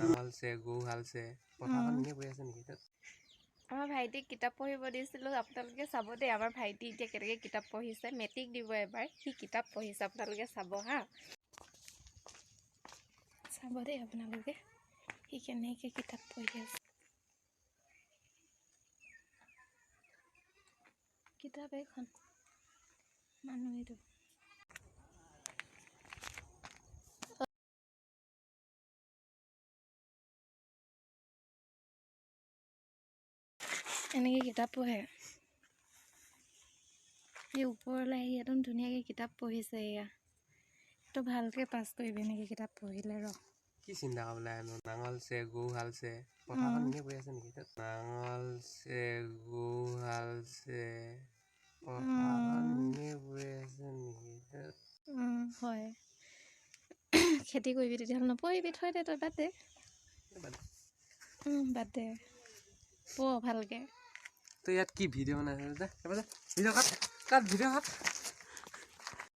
নাঙলছে, গৰু হালছে, পথাৰখন এনেই পৰি আছে নেকি তাত? আমাৰ ভাইটিক কিতাপ পঢ়িব দিছিলোঁ, আপোনালোকে চাব দেই। আমাৰ ভাইটি এতিয়া কেনেকৈ কিতাপ পঢ়িছে। মেট্ৰিক দিব এবাৰ, সি কিতাপ পঢ়িছে, আপোনালোকে চাব হা। চাব দেই আপোনালোকে, সি কেনেকৈ কিতাপ পঢ়ি আছে। কিতাপ এইখন, মানুহ এইটো। এনেকৈ কিতাপ পঢ়ে। এই ওপৰলৈ আহি একদম ধুনীয়াকৈ কিতাপ পঢ়িছে। এয়া তই ভালকৈ পাছ কৰিবি এনেকৈ কিতাপ পঢ়িলে ৰ। কি চিন্তা কৰিব লাগে? নাঙলছে, গৰু হালছে, পথাৰখন এনেই পৰি আছে নেকি তাত? নাঙলছে, গৰু হালছে, পথাৰখন এনেই পৰি আছে নেকি তাত? হয়, খেতি কৰিবি তেতিয়াহ'লে। নপঢ়িবি, থৈ দে তই, বাদ দে। বাদ দে, পঢ় ভালকৈ। তই ইয়াত কি ভিডিঅ' বনাইছ? যা, ভিডিঅ' কাট, কাট, ভিডিঅ' কাট।